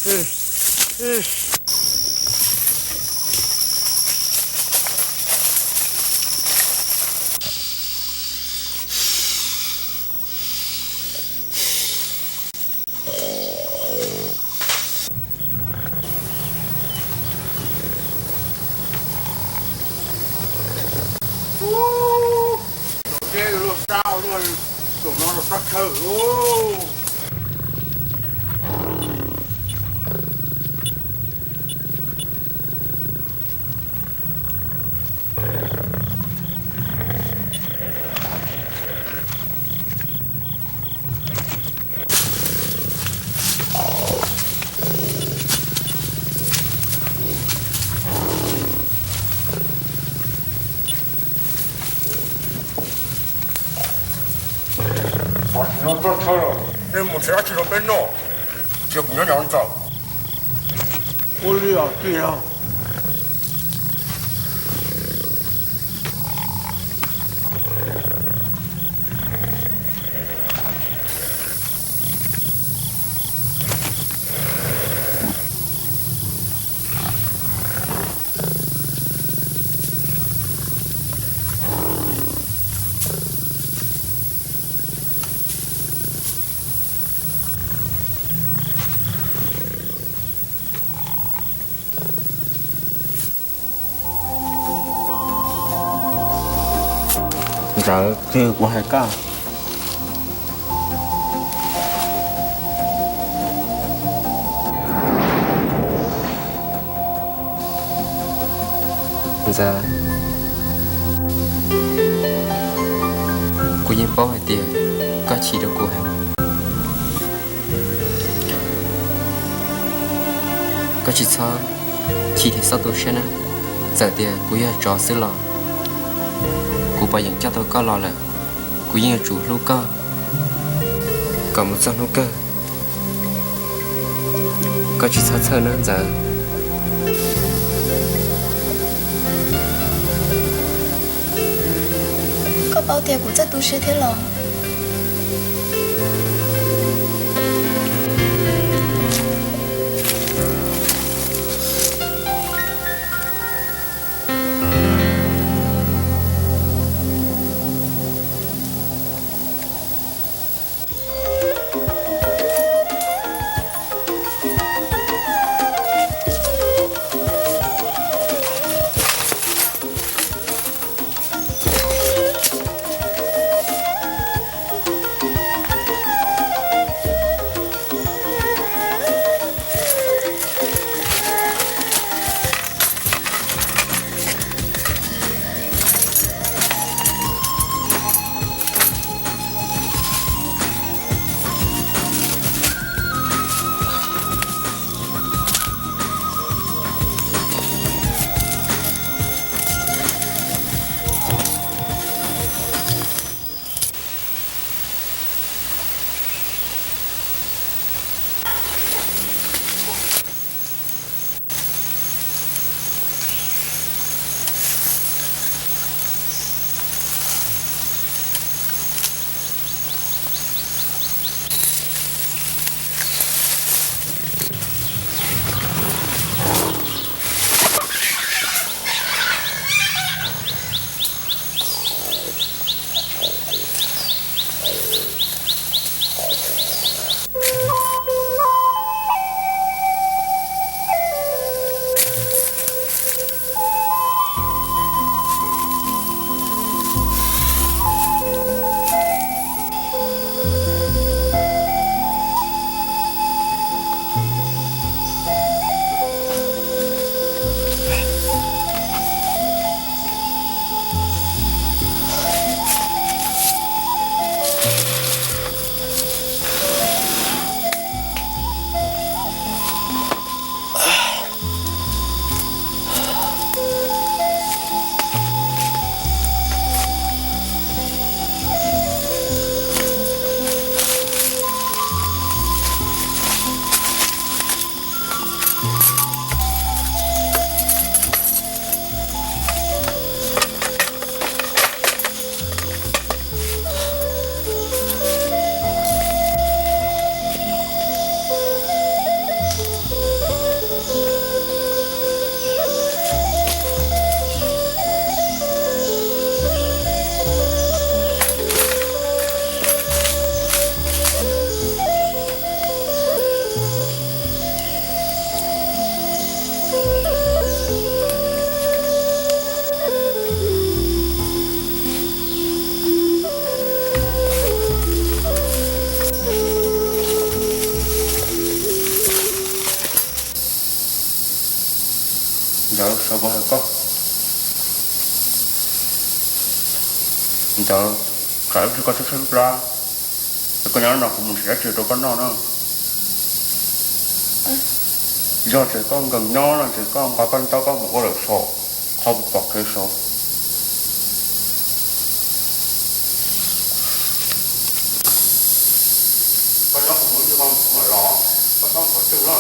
Tus no los sab khawv. Qhov tsis noj txoj chaw, nej mus nrhiav dab tsi rau peb noj, cia kuv nyob nyob ntxawm. Ua li os tij laug. Ntxawm, qhia kuv hais koj. Ntxawm, kuv yeej paub hais tias koj chim rau kuv heev. Koj tsis txhob chim thiab txhob tu siab na. Txawm tias kuv yog tsov xwb los kuv pov yeem coj tau koj los lawm. Kuv yeej yuav tsum hlub koj kom mus txog hnub kawg. Koj tsis txhob txhawj nawb Ntxawm. Koj paub tias kuv txawj tu siab thiab los? Ntawd, tsam ib pliag koj tshaib tshaib plab, es koj nyob no kuv mus nrhiav dab tsi rau koj noj na. Yog tias koj nkees nyob no ces koj nqa koj ntaub koj mus ua lawm saum qhov pom kev saud. Koj nyob kuv mus ib pliag koj mam los, koj txhob mus qhov twg na.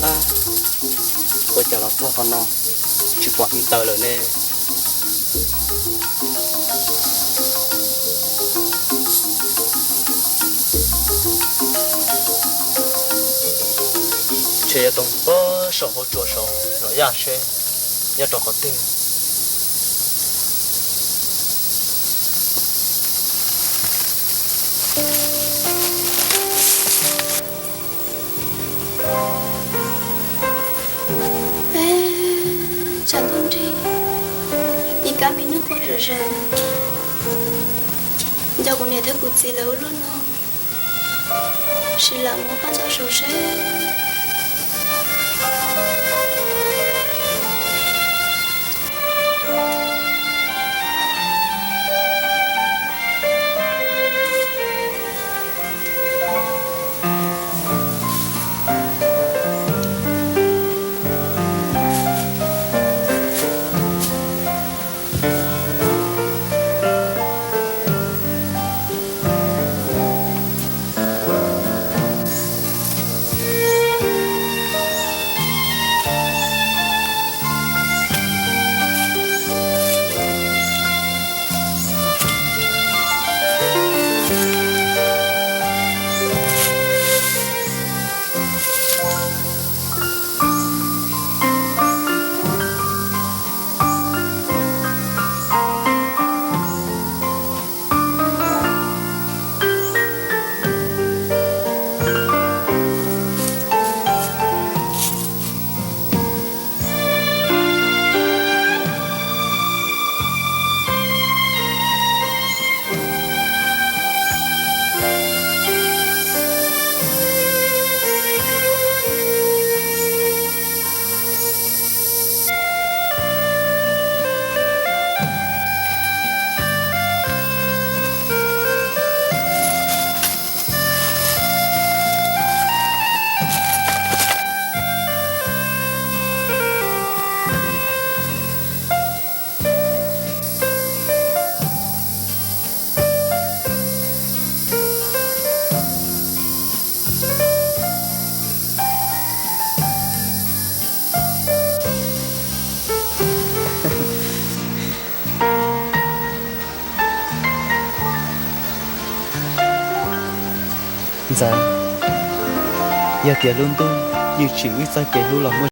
Ab, ua cas los txog qhov no tsis pom niag taws lawm ne? Ntshe yuav tau mus pab saum hauv tsua saud no yaj seb nyob rau qhov twg. Tshav ntuj nrig, ib kab me nub quaj zom zaws, nco kuv niam thiab kuv txiv lawv ua luaj no, sim lam mus pab ntau saud seb. Ntxawm, yog tias lub ntuj yeej tsim wb txoj kev hlub los muaj